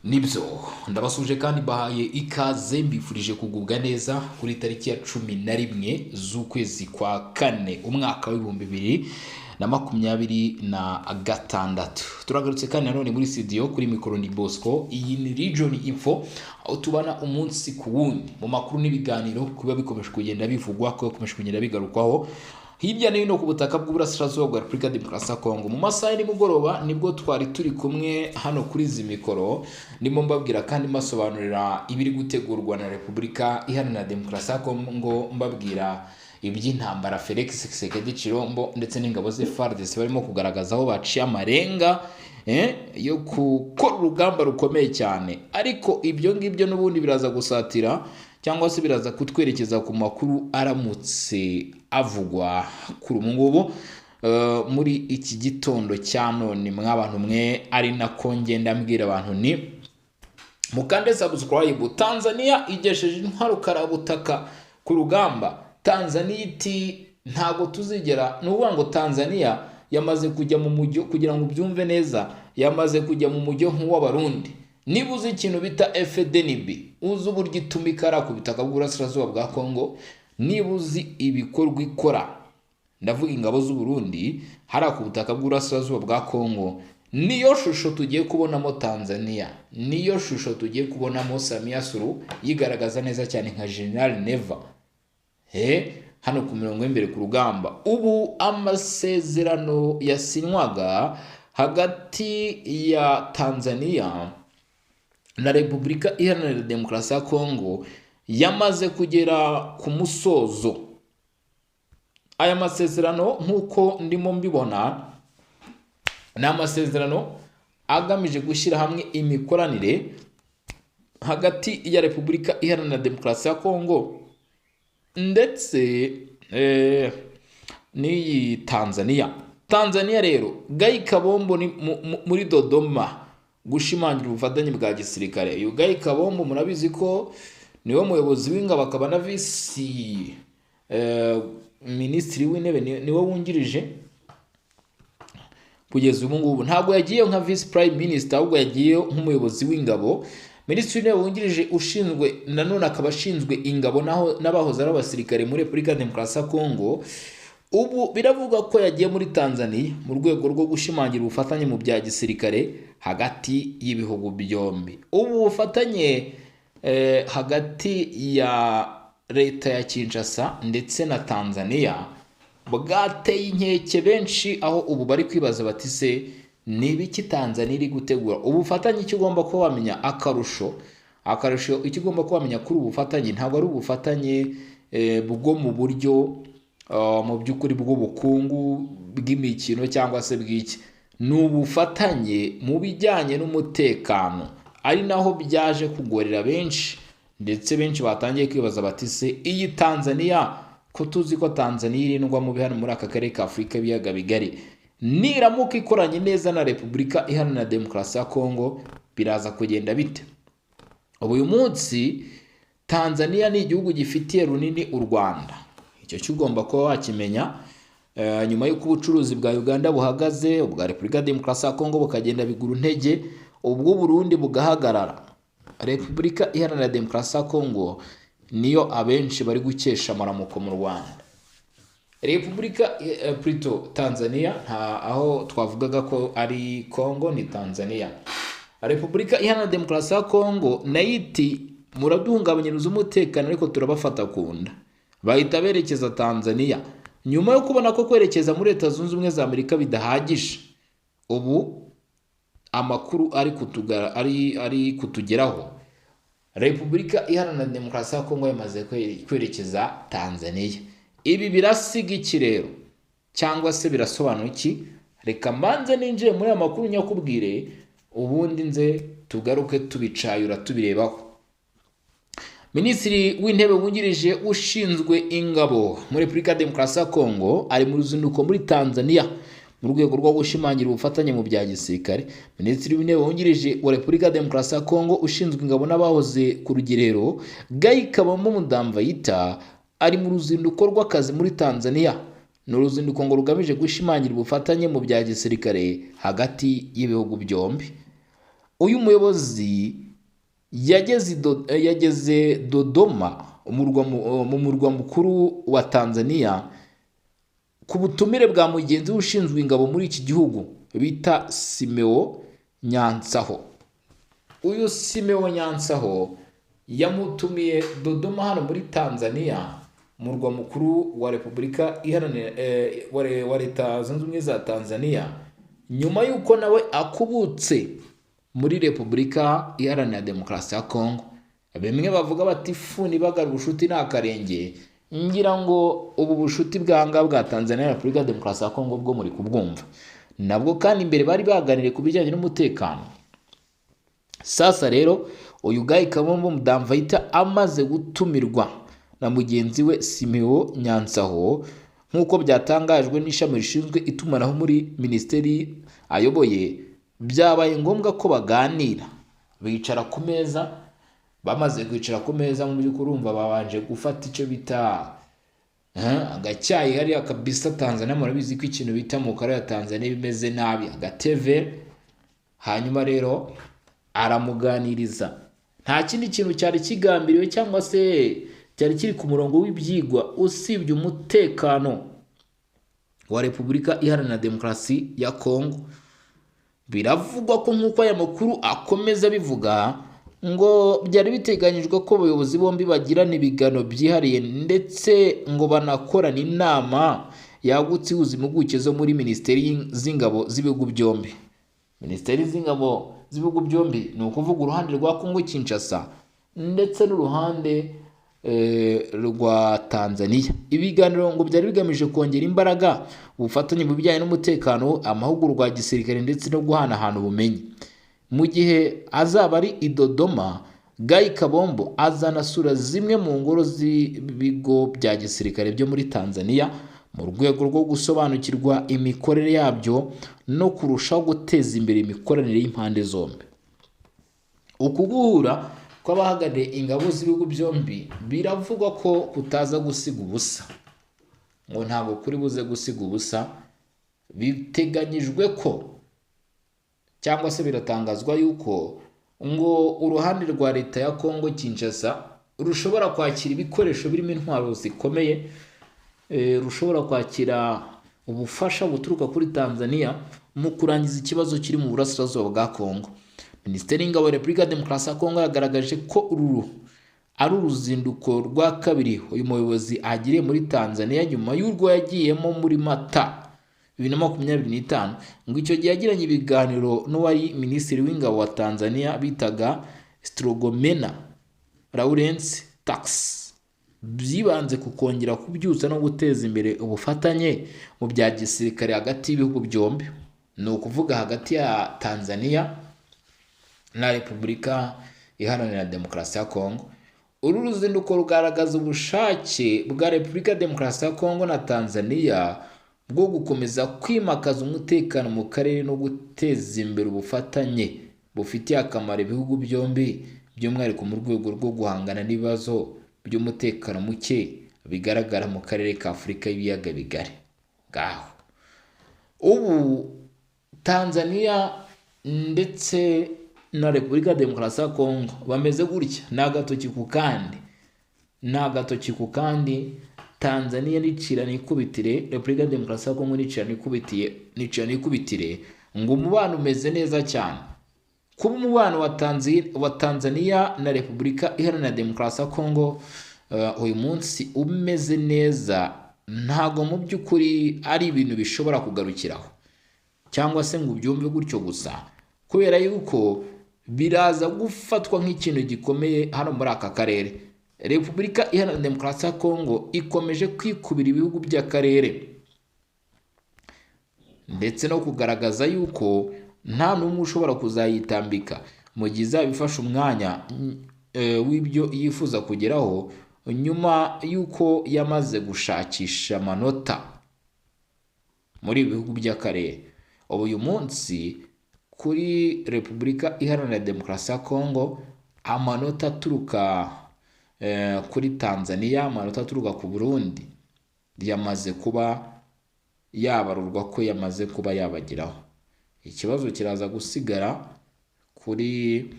Nibyo, ndabasuje kandi bahaye ikaze, mbifurije kugubwa neza kuri tariki ya 11 z'ukwezi kwa kane, umwaka wa 2026. Turagarutse kandi nanone muri studio, kuri mikoro ni Bosco. Iyi ni Region Info, aho tubana umunsi ku wundi mu makuru n'ibiganiro kuba bikomeje kugenda bivugwa, kuba bikomeje kugenda bigarukwaho hirya no hino ku butaka bw'uburasirazuba bwa Repubulika ya Demokarasi ya Kongo. Mu masaha ya nimugoroba nibwo twari turi kumwe hano kuri izi mikoro, ndimo mbabwira kandi mbasobanurira ibiri gutegurwa na Repubulika Iharanira Demokarasi ya Kongo, mbabwira iby'intambara Felix Tshisekedi Tshilombo ndetse n'ingabo ze FARDC barimo kugaragaza aho baciye amarenga yo gukora urugamba rukomeye cyane. Ariko ibyo ngibyo n'ubundi biraza gusatira cyangwa se biraza kutwerekeza ku makuru aramutse avugwa kuri ubu ngubu muri iki gitondo cya none. Mw'abantu mwe, ari nako ngenda mbwira abantu ni mukande subscribe. Tanzania igesheje intwaro karabutaka ku rugamba. Tanzania iti ntabwo tuzigera, ni ukuvuga ngo Tanzania yamaze kujya mu mujyo, kugira ngo ubyumve neza, yamaze kujya mu mujyo nk'uw'Abarundi. Niba uzi ikintu bita FDNB, uzi uburyo ituma ikara ku butaka bw'uburasirazuba bwa Kongo, niba uzi ibikorwa ikora, ndavuga ingabo z'u Burundi hariya ku butaka bw'uburasirazuba bwa Kongo, niyo shusho tugiye kubonamo Tanzania, niyo shusho tugiye kubonamo Samia Suluhu yigaragaza neza cyane nka General Neva hano ku mirongo y'imbere ku rugamba. Ubu amasezerano yasinywaga hagati ya Tanzania na Repubulika Iharanira Demokarasi ya Kongo yamaze kugera ku musozo. Aya masezerano, nk'uko ndimo mbibona, ni amasezerano agamije gushyira hamwe imikoranire hagati ya Repubulika Iharanira Demokarasi ya Kongo ndetse n'iyi Tanzania. Tanzania rero, Guy Kabombo ni muri Dodoma gushimangira ubufatanye bwa gisirikare. Uyu Guy Kabombo murabizi ko niwe muyobozi w'ingabo, akaba na visi minisitiri w'intebe, niwe wungirije kugeza ubu ngubu. Ntabwo yagiye nka vice prime minister, ahubwo yagiye nk'umuyobozi w'ingabo, minisitiri w'intebe wungirije ushinzwe, nanone akaba ashinzwe ingabo naho n'abahoze ari abasirikare muri Repubulika ya Demokarasi ya Kongo. Ubu biravuga ko yagiye muri Tanzania mu rwego rwo gushimangira ubufatanye mu bya gisirikare hagati y'ibihugu byombi. Ubu bufatanye hagati ya leta ya Kinshasa ndetse na Tanzania bwateye inkeke benshi, aho ubu bari kwibaza bati: "Se ni ibiki Tanzania iri gutegura?" Ubufatanye, icyo ugomba kuba wamenya, akarusho icyo ugomba kuba wamenya kuri ubu bufatanye, ntabwo ari ubufatanye bwo mu buryo mu by'ukuri bw'ubukungu, bw'imikino cyangwa se bw'iki. Ni ubufatanye mu bijyanye n'umutekano, ari naho byaje kugorera benshi, ndetse benshi batangiye kwibaza bati: "Se iyi Tanzania, ko tuzi ko Tanzania irindwa mu hano muri aka karere ka Afurika y'ibiyaga bigari, niramuka ikoranye neza na Repubulika Iharanira Demokarasi ya Kongo biraza kugenda bite?" Ubu uyu munsi Tanzania ni igihugu gifitiye runini u Rwanda, icyo cyo ugomba kuba wakimenya. Nyuma y'uko ubucuruzi bwa Uganda buhagaze, ubwa Repubulika ya Demokarasi ya Kongo bukagenda bigura intege, ubw'u Burundi bugahagarara, Repubulika Iharanira Demokarasi ya Kongo niyo abenshi bari gukesha amaramuko mu Rwanda. Repubulika plutôt Tanzania, nta aho twavugaga ko ari Kongo, ni Tanzania. Repubulika Iharanira Demokarasi ya Kongo nayo iti: "Muraduhungabanyiriza umutekano, ariko turabafata ku nda." Bahita berekeza Tanzania nyuma yo kubona ko kwerekeza muri Leta Zunze Ubumwe za Amerika bidahagije. Ubu amakuru ari kutugeraho, Repubulika Iharanira Demokarasi ya Kongo yamaze kwerekeza Tanzania. Ibi birasiga iki rero, cyangwa se birasobanura iki? Reka mbanze ninjiye muri aya makuru nyakubwire, ubundi nze tugaruke tubicayura, tubirebaho. Minisitiri w'Intebe wungirije ushinzwe ingabo muri Repubulika ya Demokarasi ya Kongo ari mu ruzinduko muri Tanzania mu rwego rwo gushimangira ubufatanye mu bya gisirikare. Minisitiri w'Intebe wungirije wa Repubulika ya Demokarasi ya Kongo ushinzwe ingabo n'abahoze ku rugerero, Guy Kabombo Mudamvayita, ari mu ruzinduko rw'akazi muri Tanzania. Ni uruzinduko ngo rugamije gushimangira ubufatanye mu bya gisirikare hagati y'ibihugu byombi. Uyu muyobozi yageze Dodoma, mu murwa mukuru wa Tanzania, ku butumire bwa mugenzi we ushinzwe ingabo muri iki gihugu bita Simeo Nyansaho. Uyu Simeo Nyansaho yamutumiye Dodoma hano muri Tanzania, murwa mukuru wa Repubulika Iharanira wa Leta Zunze Ubumwe za Tanzania, nyuma y'uko nawe akubutse muri Repubulika Iharanira Demokarasi ya Kongo. Bimwe bavuga bati ifuni ibagara ubushuti ni akarenge. Ngira ngo ubu bushuti bwanga bwa Tanzania na Repubulika ya Demokarasi ya Kongo bwo muri kubwumva nabwo, kandi imbere bari baganiriye ku bijyanye n'umutekano. Sasa rero uyu Guy Kabombo Muadiamvita amaze gutumirwa na mugenzi we Simeo Nyansaho, nk'uko byatangajwe n'ishami rishinzwe itumanaho muri minisiteri ayoboye, byabaye ngombwa ko baganira, bicara ku meza. Bamaze kwicara ku meza, mu by'ukuri urumva babanje gufata icyo bita agacyayi hariya kabisa. Tanzania murabizi ko ikintu bita mu karere ya Tanzania bimeze nabi, agateve. Hanyuma rero aramuganiriza, nta kindi kintu cyari kigambiriwe cyangwa se cyari kiri ku murongo w'ibyigwa usibye umutekano wa Repubulika Iharanira Demokarasi ya Kongo. Biravugwa ko, nk'uko aya makuru akomeza abivuga, ngo byari biteganyijwe ko abayobozi bombi bagirana ibiganiro byihariye, ndetse ngo banakorana inama yagutse ihuza impuguke zo muri minisiteri z'ingabo z'ibihugu byombi. Minisiteri z'ingabo z'ibihugu byombi ni ukuvuga uruhande rwa Kongo Kinshasa ndetse n'uruhande rwa Tanzania. Ibiganiro ngo byari bigamije kongera imbaraga ubufatanye mu bijyanye n'umutekano, amahugurwa ya gisirikare ndetse no guhanahana ubumenyi. Mu gihe azaba ari i Dodoma, Guy Kabombo azanasura zimwe mu ngoro z'ibigo bya gisirikare byo muri Tanzania, mu rwego rwo gusobanukirwa imikorere yabyo no kurushaho guteza imbere imikoranire y'impande zombi. Uku guhura kw'abahagarariye ingabo z'ibihugu byombi biravugwa ko kutaza gusiga ubusa, ngo ntabwo kuri buze gusiga ubusa. Biteganyijwe ko, cyangwa se biratangazwa yuko ngo uruhande rwa leta ya Kongo Kinshasa rushobora kwakira ibikoresho birimo intwaro zikomeye, rushobora kwakira ubufasha buturuka kuri Tanzania mu kurangiza ikibazo kiri mu burasirazuba bwa Kongo. Minisiteri y'Ingabo ya Repubulika ya Demokarasi ya Kongo yagaragaje ko uru ari uruzinduko rwa kabiri uyu muyobozi agiriye muri Tanzania, nyuma y'urwo yagiyemo muri Mata 2025. Ngo icyo gihe yagiranye ibiganiro n'uwari minisitiri w'ingabo wa Tanzania bitaga Stergomena Lawrence Tax, byibanze ku kongera kubyutsa no guteza imbere ubufatanye mu bya gisirikare hagati y'ibihugu byombi, ni ukuvuga hagati ya Tanzania na Repubulika Iharanira Demokarasi ya Kongo. Uru ruzinduko rugaragaza ubushake bwa Repubulika ya Demokarasi ya Kongo na Tanzania bwo gukomeza kwimakaza umutekano mu karere no guteza imbere ubufatanye bufitiye akamaro ibihugu byombi, by'umwihariko mu rwego rwo guhangana n'ibibazo by'umutekano muke bigaragara mu karere ka Afurika y'ibiyaga bigari. Ngaho ubu Tanzania ndetse na Repubulika ya Demokarasi ya Kongo bameze gutya, ni agatoki ku kandi, ni agatoki ku kandi. Tanzania nicira nikubitire, Repubulika ya Demokarasi ya Kongo nicira nikubitiye, nicira nikubitire, ngo umubano umeze neza cyane. Kuba umubano wa Tanzania na Repubulika Iharanira Demokarasi ya Kongo uyu munsi umeze neza, ntago mu by'ukuri ari ibintu bishobora kugarukiraho cyangwa se ngo ubyumve gutyo gusa, kubera yuko biraza gufatwa nk'ikintu gikomeye hano muri aka karere. Repubulika Iharanira Demokarasi ya Kongo ikomeje kwikubira ibihugu by'akarere, ndetse no kugaragaza yuko nta n'umwe ushobora kuzayitambika mu gihe izaba ifashe umwanya w'ibyo yifuza kugeraho, nyuma y'uko yamaze gushakisha amanota muri ibi bihugu by'akarere. Ubu uyu munsi kuri Repubulika Iharanira Demokarasi ya Kongo, amanota aturuka kuri Tanzania, amanota aturuka ku Burundi yamaze kuba yabarurwa ko yamaze kuba yabageraho. Ikibazo kiraza gusigara kuri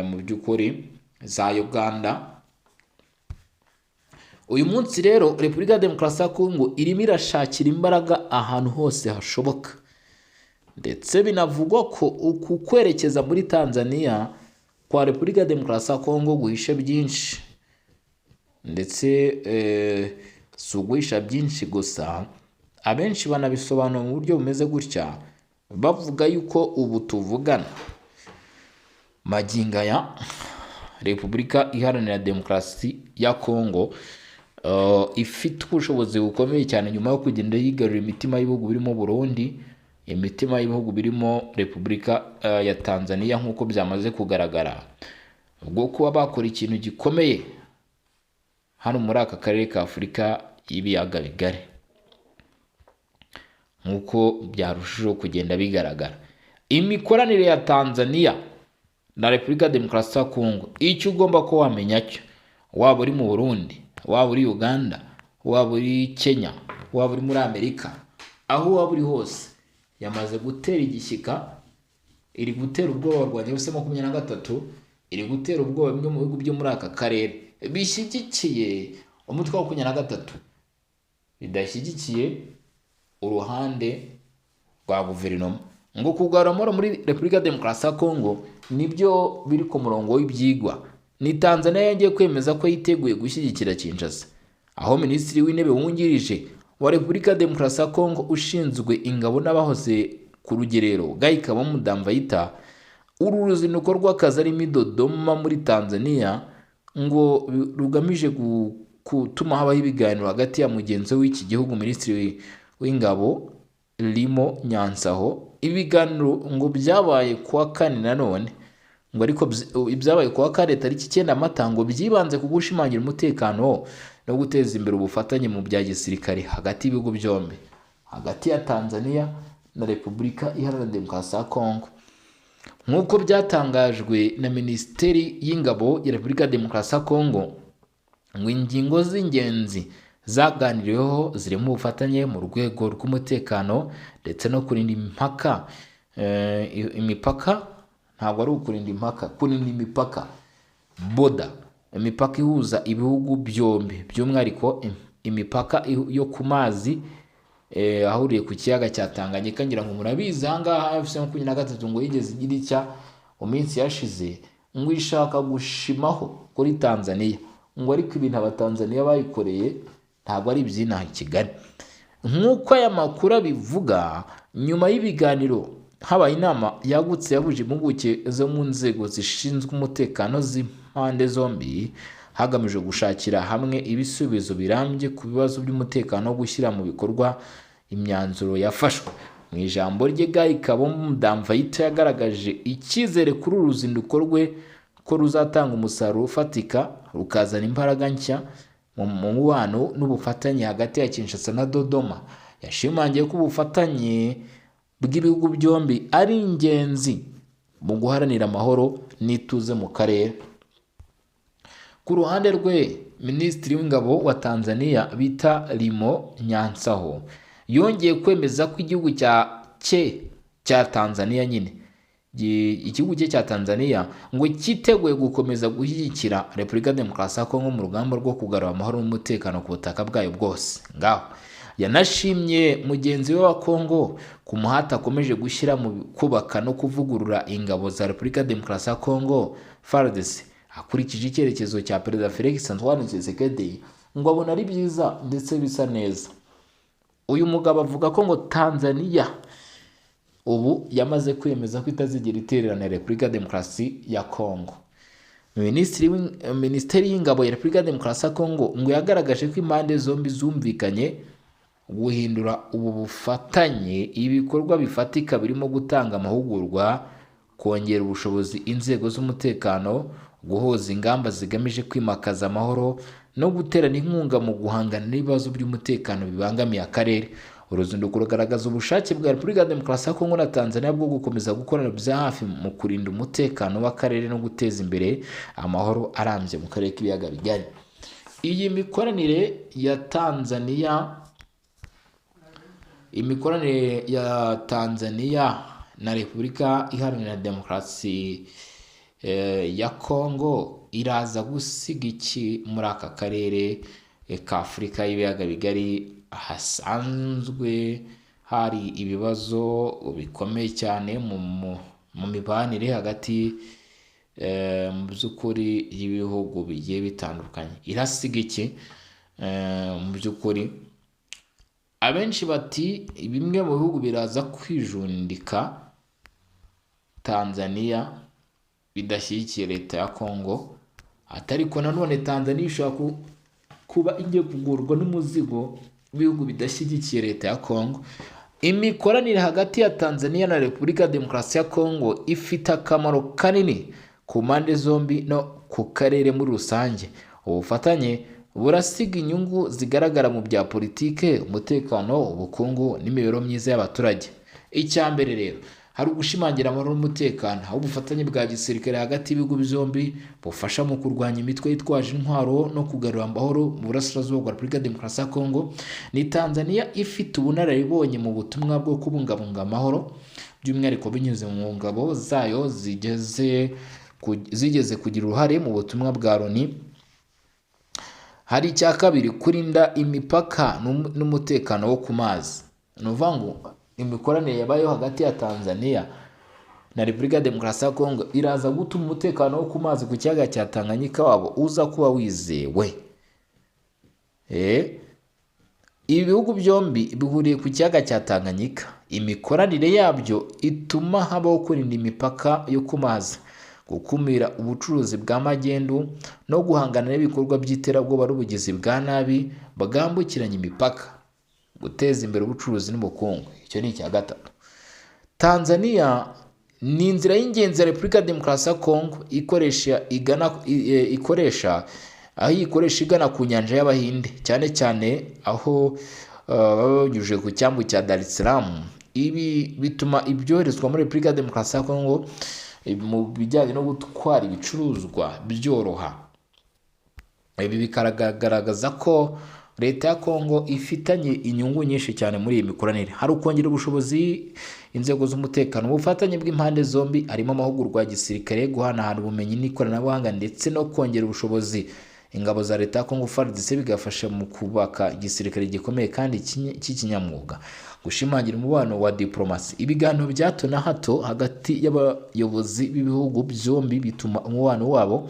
mu by'ukuri za Uganda. Uyu munsi rero Repubulika ya Demokarasi ya Kongo irimo irashakira imbaraga ahantu hose hashoboka, ndetse binavugwa ko uku kwerekeza muri Tanzania kwa Repubulika ya Demokarasi ya Kongo guhishe byinshi, ndetse si uguhisha byinshi gusa, abenshi banabisobanura mu buryo bumeze gutya, bavuga yuko ubu tuvugana magingo aya Repubulika Iharanira Demokarasi ya Kongo ifite ubushobozi bukomeye cyane nyuma yo kugenda yigarurira imitima y'ibihugu birimo Burundi, imitima y'ibihugu birimo Repubulika ya Tanzania, nk'uko byamaze kugaragara, bwo kuba bakora ikintu gikomeye hano muri aka karere ka Afurika y'ibiyaga bigari, nk'uko byarushijeho kugenda bigaragara. Imikoranire ya Tanzania na Repubulika ya Demokarasi ya Kongo, icyo ugomba kuba wamenya cyo, waba uri mu Burundi, waba uri Uganda, waba uri Kenya, waba uri muri Amerika, aho waba uri hose, yamaze gutera igishyika, iri gutera ubwoba abarwanyi bose 23, iri gutera ubwoba bimwe mu bihugu byo muri aka karere bishyigikiye umutwe wa 23, bidashyigikiye uruhande rwa guverinoma. Ngo kugarura amahoro muri Repubulika ya Demokarasi ya Kongo nibyo biri ku murongo w'ibyigwa. Ni Tanzania yongeye kwemeza ko yiteguye gushyigikira Kinshasa, aho Minisitiri w'Intebe wungirije wa Repubulika ya Demokarasi ya Kongo ushinzwe ingabo n'abahoze ku rugerero Guy Kabombo Muadiamvita, uru ruzinduko rw'akazi arimo i Dodoma muri Tanzania ngo rugamije gutuma habaho ibiganiro hagati ya mugenzi we w'iki gihugu Minisitiri w'Ingabo Limo Nyansaho. Ibiganiro ngo byabaye kuwa kane nanone, ngo ariko ibyabaye kuwa kane tariki 9 Mata ngo byibanze ku gushimangira umutekano no guteza imbere ubufatanye mu bya gisirikare hagati y'ibihugu byombi, hagati ya Tanzania na Repubulika Iharanira Demokarasi ya Kongo, nk'uko byatangajwe na Minisiteri y'Ingabo ya Repubulika ya Demokarasi ya Kongo. Ngo ingingo z'ingenzi zaganiriweho zirimo ubufatanye mu rwego rw'umutekano ndetse no kurinda impaka, imipaka, ntabwo ari ukurinda impaka, kurinda imipaka, boda, imipaka ihuza ibihugu byombi, by'umwihariko imipaka yo ku mazi ahuriye ku kiyaga cya Tanganyika. Ngira ngo murabizi aha ngaha AFC 23 ngo yigeze igira icya mu minsi yashize ngo ishaka gushimaho kuri Tanzania, ngo ariko ibintu abatanzania bayikoreye ntabwo ari iby'inaha i Kigali. Nk'uko aya makuru abivuga, nyuma y'ibiganiro habaye inama yagutse yahuje impuguke zo mu nzego zishinzwe umutekano z'impande zombi, hagamijwe gushakira hamwe ibisubizo birambye ku bibazo by'umutekano no gushyira mu bikorwa imyanzuro yafashwe. Mu ijambo rye, Guy Kabombo Muadiamvita yagaragaje icyizere kuri uru ruzinduko rwe ko ruzatanga umusaruro ufatika, rukazana imbaraga nshya mu mubano n'ubufatanye hagati ya Kinshasa na Dodoma. Yashimangiye ko ubufatanye bw'ibihugu byombi ari ingenzi mu guharanira amahoro n'ituze mu karere. Ku ruhande rwe, Minisitiri w'Ingabo wa Tanzania bita Limo Nyansaho yongeye kwemeza ko igihugu cya Tanzania nyine, igihugu cye cya Tanzania ngo cyiteguye gukomeza gushyigikira Repubulika ya Demokarasi ya Kongo mu rugamba rwo kugarura amahoro n'umutekano ku butaka bwayo bwose. Ngaho yanashimye mugenzi we wa Kongo ku muhate akomeje gushyira mu kubaka no kuvugurura ingabo za Repubulika ya Demokarasi ya Kongo FARDC, akurikije icyerekezo cya Perezida Felix Antoine Tshisekedi, ngo abona ari byiza ndetse bisa neza. Uyu mugabo avuga ko ngo Tanzania ubu yamaze kwemeza ko itazigera itererana Repubulika ya Demokarasi ya Kongo. Minisiteri y'Ingabo ya Repubulika ya Demokarasi ya Kongo ngo yagaragaje ko impande zombi zumvikanye guhindura ubu bufatanye ibikorwa bifatika birimo gutanga amahugurwa, kongera ubushobozi inzego z'umutekano, guhuza ingamba zigamije kwimakaza amahoro no guterana inkunga mu guhangana n'ibibazo by'umutekano bibangamiye akarere. Uruzinduko rugaragaza ubushake bwa Repubulika ya Demokarasi ya Kongo na Tanzania bwo gukomeza gukorana bya hafi mu kurinda umutekano w'akarere no guteza imbere amahoro arambye mu karere k'ibiyaga bigari. Iyi mikoranire ya Tanzania, imikoranire ya Tanzania na Repubulika Iharanira Demokarasi ya Kongo iraza gusiga iki muri aka karere ka Afurika y'ibiyaga bigari, hasanzwe hari ibibazo bikomeye cyane mu mibanire hagati mu by'ukuri y'ibihugu bigiye bitandukanye? Irasiga iki mu by'ukuri? Abenshi bati bimwe mu bihugu biraza kwijundika Tanzania bidashyigikiye leta ya Kongo, ariko nanone Tanzania ishobora kuba igiye kugurwa n'umuzigo w'ibihugu bidashyigikiye leta ya Kongo. Imikoranire hagati ya Tanzania na Repubulika ya Demokarasi ya Kongo ifite akamaro kanini ku mpande zombi no ku karere muri rusange. Ubufatanye burasiga inyungu zigaragara mu bya politike, umutekano, ubukungu n'imibereho myiza y'abaturage. Icya mbere rero, hari ugushimangira amahoro n'umutekano, aho ubufatanye bwa gisirikare hagati y'ibihugu byombi bufasha mu kurwanya imitwe yitwaje intwaro no kugarura amahoro mu burasirazuba bwa Repubulika ya Demokarasi ya Kongo. Ni Tanzania ifite ubunararibonye mu butumwa bwo kubungabunga amahoro, by'umwihariko binyuze mu ngabo zayo zigeze kugira uruhare mu butumwa bwa Loni. Hari icya kabiri, kurinda imipaka n'umutekano wo ku mazi. Ni ukuvuga ngo imikoranire yabayeho hagati ya Tanzania na Repubulika ya Demokarasi ya Kongo iraza gutuma umutekano wo ku mazi ku kiyaga cya Tanganyika wabo uza kuba wizewe. Ibi bihugu byombi bihuriye ku kiyaga cya Tanganyika. Imikoranire yabyo ituma habaho kurinda imipaka yo ku mazi, gukumira ubucuruzi bwa magendu no guhangana n'ibikorwa by'iterabwoba n'ubugizi bwa nabi bwambukiranya imipaka, guteza imbere ubucuruzi n'ubukungu. Icyo ni icya gatatu. Tanzania ni inzira y'ingenzi ya Repubulika ya Demokarasi ya Kongo ikoresha igana ikoresha aho ikoresha igana ku nyanja y'Abahinde, cyane cyane aho baba banyujije ku cyambu cya Dar es Salaam. Ibi bituma ibyoherezwa muri Repubulika ya Demokarasi ya Kongo mu bijyanye no gutwara ibicuruzwa byoroha. Ibi bikagaragaza ko leta ya Kongo ifitanye inyungu nyinshi cyane muri iyi mikoranire. Hari ukongera ubushobozi inzego z'umutekano, ubufatanye bw'impande zombi harimo amahugurwa ya gisirikare, guhanahana ubumenyi n'ikoranabuhanga ndetse no kongera ubushobozi ingabo za leta ya Kongo FARDC, bigafasha mu kubaka igisirikare gikomeye kandi cy'ikinyamwuga. Gushimangira umubano wa diplomasi, ibiganiro bya hato na hato hagati y'abayobozi b'ibihugu byombi bituma umubano wabo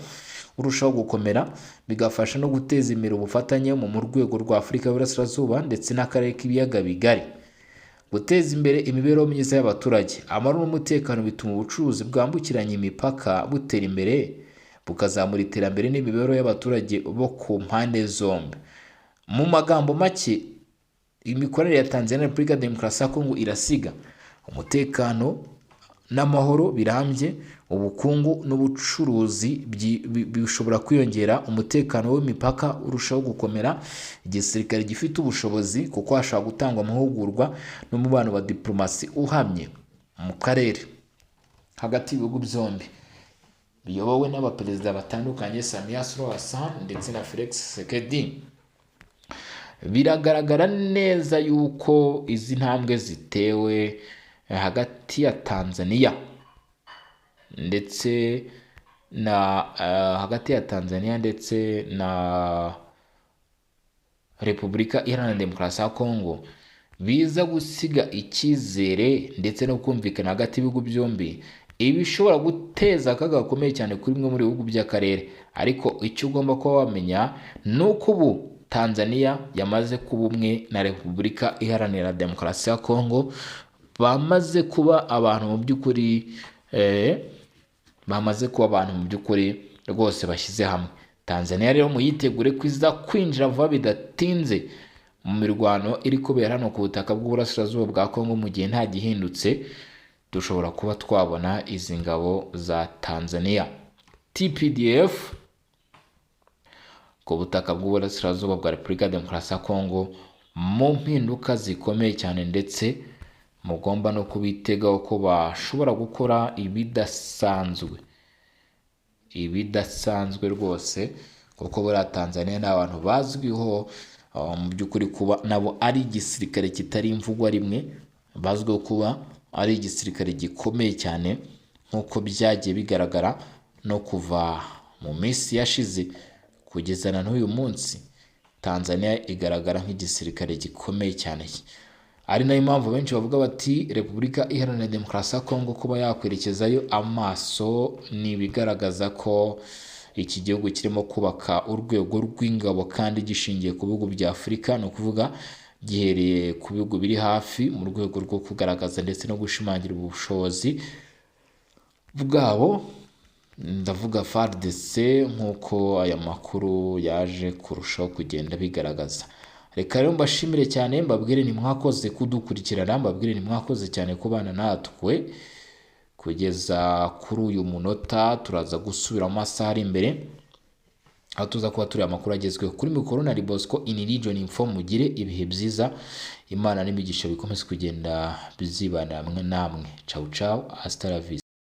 urushaho gukomera, bigafasha no guteza imbere ubufatanye mu rwego rwa Afurika y'Iburasirazuba ndetse n'akarere k'ibiyaga bigari. Guteza imbere imibereho myiza y'abaturage, amahoro n'umutekano bituma ubucuruzi bwambukiranya imipaka butera imbere, bukazamura iterambere n'imibereho y'abaturage bo ku mpande zombi. Mu magambo make, imikorere ya Tanzania na Repubulika ya Demokarasi ya Kongo irasiga umutekano n'amahoro birambye, ubukungu n'ubucuruzi bishobora kwiyongera, umutekano w'imipaka urushaho gukomera, igisirikare gifite ubushobozi kuko hashobora gutangwa amahugurwa, n'umubano wa diplomasi uhamye mu karere hagati y'ibihugu byombi biyobowe n'abaperezida batandukanye, Samia Suluhu Hassan ndetse na Felix Tshisekedi. Biragaragara neza yuko izi ntambwe zitewe hagati ya Tanzania ndetse na hagati ya Tanzania ndetse na Repubulika Iharanira Demokarasi ya Kongo biza gusiga icyizere ndetse no kumvikana hagati y'ibihugu byombi, ibi bishobora guteza akaga gakomeye cyane kuri bimwe muri bihugu by'akarere. Ariko icyo ugomba kuba wamenya ni uko ubu Tanzania yamaze kuba umwe na Repubulika Iharanira Demokarasi ya Kongo, bamaze kuba abantu mu by'ukuri bamaze kuba abantu mu by'ukuri rwose bashyize hamwe. Tanzania rero muyitegure ko iza kwinjira vuba bidatinze mu mirwano iri kubera hano ku butaka bw'uburasirazuba bwa Kongo. Mu gihe nta gihindutse, dushobora kuba twabona izi ngabo za Tanzania TPDF ku butaka bw'uburasirazuba bwa Repubulika ya Demokarasi ya Kongo mu mpinduka zikomeye cyane, ndetse mugomba no kubitegaho ko bashobora gukora ibidasanzwe rwose, kuko buriya Tanzania ni abantu bazwiho mu by'ukuri kuba nabo ari igisirikare kitari imvugwa rimwe, bazwiho kuba ari igisirikare gikomeye cyane, nk'uko byagiye bigaragara no kuva mu minsi yashize kugeza na n'uyu munsi. Tanzania igaragara nk'igisirikare gikomeye cyane, ari nayo mpamvu benshi bavuga bati Repubulika Iharanira Demokarasi ya Kongo kuba yakwerekezayo amaso ni ibigaragaza ko iki gihugu kirimo kubaka urwego rw'ingabo kandi gishingiye ku bihugu bya Afurika, ni ukuvuga gihereye ku bihugu biri hafi, mu rwego rwo kugaragaza ndetse no gushimangira ubushobozi bwabo. Ndavuga FARDC, nk'uko aya makuru yaje kurushaho kugenda bigaragaza. Reka rero mbashimire cyane, mbabwire ni mwakoze kudukurikirana, mbabwire ni mwakoze cyane kubana natwe kugeza kuri uyu munota. Turaza gusubira mu masaha ari imbere, aho tuza kuba turi amakuru agezweho. Kuri mikoro na Bosco in Region Info. Mugire ibihe byiza, Imana n'imigisha bikomeze kugenda bizibana hamwe namwe. Ciao ciao, hasta la vista.